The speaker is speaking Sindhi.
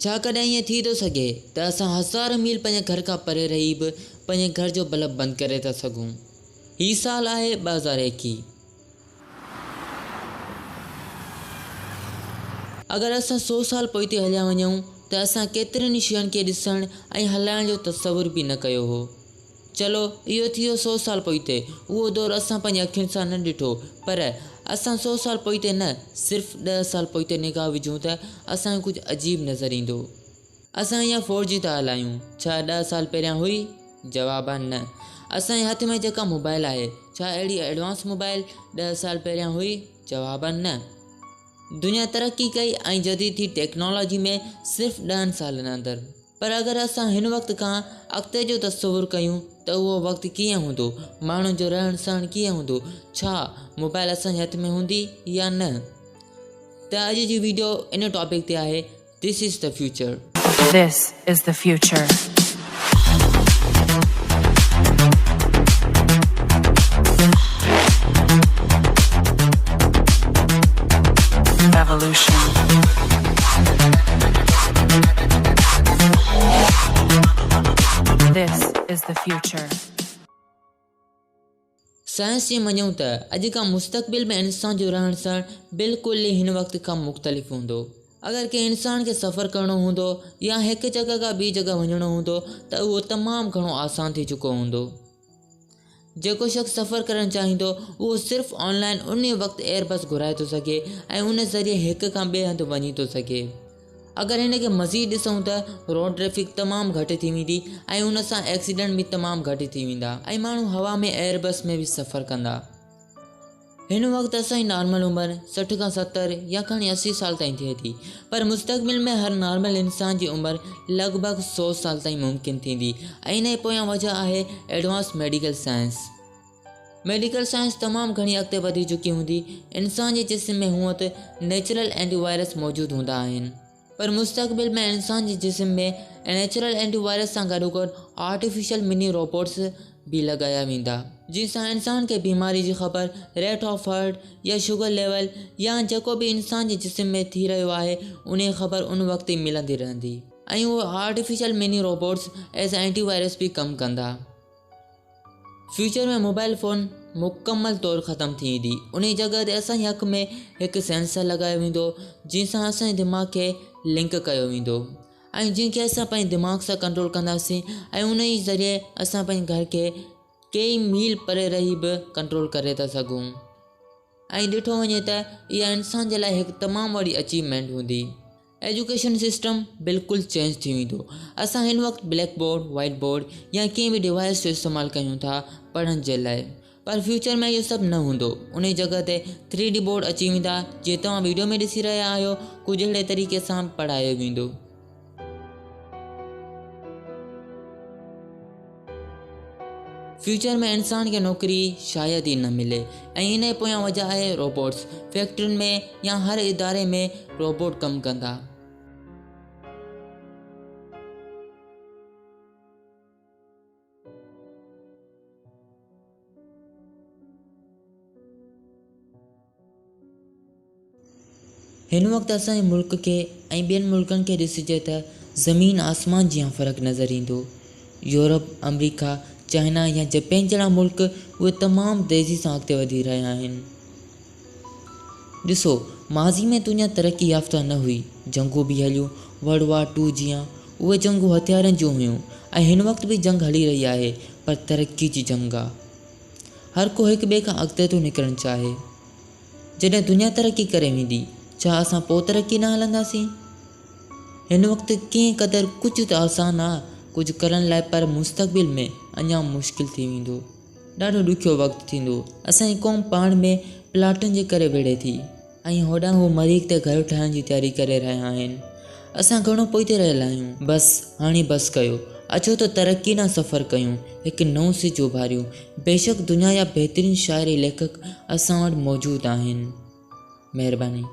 ڇا ڪڏهن ائين ٿي ٿو سگهي ته اسان هزارين ميل پنهنجي گهر کان پري رهي به پنهنجي گهر جو بلب بند ڪري ٿا سگهون؟ هي سال آهي 2021. اگر اسان سو سال پوئتي هليا وڃون ته اسان ڪيترين ئي شين کي ڏسڻ ۽ هلائڻ جو تصور به نه ڪيو هو. چلو اهو ٿي ويو سو سال پوئتي، اهو دور اسان پنهنجي اکين سان نه ڏٺو، پر اسان سو سال پوئتي نه، صرف ڏهه سال پوئتي نگاهه وجهون ته اسان کي ڪجهه عجيب نظر ايندو. اسان اها فور جي ٿا هلايون، ڇا ڏهه سال پهريان هئي؟ جواب آهي نه. اسان جي هٿ ۾ جيڪا موبائل آهي، ڇا اهڙي ايڊوانس موبائل ڏهه سال پهريان هئي؟ جواب آهي نه. دنيا ترقي ڪئي ۽ جديد ٿي ٽيڪنالاجي ۾ صرف ڏهن سالن اندر. پر اگر اسان هن وقت کان اڳتي جو تصور ڪيون ته اهو وقت ڪيئن هوندو، ماڻهن جو رهڻ سهڻ ڪيئن هوندو، ڇا موبائل اسان جي هٿ ۾ هوندي يا نه؟ ته اڄ جي ويڊيو ان ٽاپڪ تي آهي This is the future. This is the future. Evolution. This is the future. Science جي مڃون ته اڄ کان مستقبل ۾ انسان جو رهڻ سهڻ بلڪل ئي هن وقت کان مختلف هوندو. اگر ڪنهن انسان کي سفر ڪرڻو هوندو يا هڪ جڳهه کان ٻي جڳهه وڃڻو هوندو ته اهو تمام گهڻو آسان ٿي چڪو هوندو. جيڪو شخص سفر ڪرڻ چاهيندو اهو صرف آن لائن ان ئي وقت ايئر بس گهرائي ٿو سگهي ۽ ان ذريعي هڪ کان ٻئي هنڌ وڃي ٿو سگهي. اگر هن کي مزيد ڏسون ته روڊ ٽريفڪ تمام گهٽ ٿي ويندي ۽ ان سان ايڪسيڊنٽ به تمام گهٽ ٿي ويندا ۽ ماڻهو هوا ۾ ايئر بس ۾ به سفر ڪندا. هن وقت اسان جي نارمل عمر 60 کان 70 يا کڻي 80 سال تائين ٿئي ٿي پر مستقبل ۾ هر نارمل انسان جي عمر لڳ ڀڳ 100 سال تائين ممڪن ٿيندي ۽ ان جي پويان وجهه آهي advance medical science. Medical science تمام گهڻي اڳتي وڌي چڪي هوندي. انسان جي جسم ۾ هونء ته نيچرل اينٽي وائرس موجود هوندا آهن. پر مستقبل ۾ انسان جي جسم ۾ نيچرل اينٽي وائرس سان گڏوگڏ آرٽيفيشل مني روبوٽس به لڳايا ويندا جنهن سان انسان کي بيماري جي خبر، ريٽ آف هرٽ يا شگر ليول يا جيڪو به انسان جي جسم ۾ ٿي رهيو آهي انهي جي خبر ان وقت ئي ملندي رهندي ۽ اهي artificial mini robots as antivirus به ڪم ڪندا. فيوچر ۾ موبائل فون مڪمل طور ختم ٿي ويندي انهي جڳهه تي اسان جي اک ۾ هڪ سينسر لڳايو ويندو جنهن سان اسان جي دماغ کي لنڪ ڪيو ويندو ۽ جنهن کي اسان پنهنجي دماغ سان ڪنٽرول ڪنداسين ۽ ان جي ذريعي اسان پنهنجي گهر کي ڪيئي ميل پري رهي به ڪنٽرول ڪري ٿا سگهون ۽ ڏٺو وڃي ته اها انسان جي لاء هڪ تمام وڏي اچيومينٽ هوندي. ايجوڪيشن سسٽم بلڪل چينج ٿي ويندو. اسان هن وقت بليڪ بورڊ، وائيٽ بورڊ يا ڪنهن به ڊوائيس جو استعمال ڪيون ٿا پڙهڻ جي لاء پر فيوچر ۾ اهو سڀ نه هوندو انهي جڳهه تي ٿري ڊي بورڊ اچي ويندا جيئن توهان ويڊيو ۾ ڏسي رهيا آهيو ڪجهه اهڙي طريقي سان پڙهايو ويندو. فيوچر ۾ انسان کي نوڪري شايد ئي نه ملي ۽ ان جي پويان وجه آهي روبوٽس فيڪٽرين ۾ يا هر اداري ۾ روبوٽ ڪم ڪندا. هن وقت اسان جي ملڪ کي ۽ ٻين ملڪن کي ڏسجي ته زمين آسمان جيان فرق نظر ايندو. يورپ، آمريڪا، چائنا يا جپين جهڙا ملڪ اهي تمام تيزي سان اڳتي وڌي رهيا آهن. ڏسو ماضي ۾ دنيا ترقي يافته نه هئي، جنگون به هليون، ورلڊ وار ٽو جيان اهي جنگون هٿيارن جون هيون ۽ هن وقت به جنگ هلي رهي آهي پر ترقي جي جنگ آ. هر ڪو هڪ ٻئي کان اڳتي ٿو نڪرڻ چاهي. جڏهن دنيا ترقي ڪري ويندي، ڇا اسان پوء ترقي نه هلنداسين؟ هن وقت ڪنهن قدر ڪجهه ته آسان آ ڪجهه ڪرڻ لاء پر مستقبل ۾ اڃا مشڪل ٿي ويندو. ڏاڍو ڏکيو وقت ٿيندو. اسان جي قوم پاڻ ۾ پلاٽن جي ڪري وڙهي ٿي ۽ هوڏانهن هو مريخ تي گهر ٺاهڻ جي تياري ڪري رهيا آهن. اسان گهڻو پوئتي رهيل آهيون. بس هاڻي بس ڪيو. اچو ته ترقي ڏانهن سفر ڪيون. هڪ نئون سج اڀاريون. بيشڪ دنيا جا بهترين شاعر ۽ ليکڪ اسان وٽ موجود آهن. مهرباني.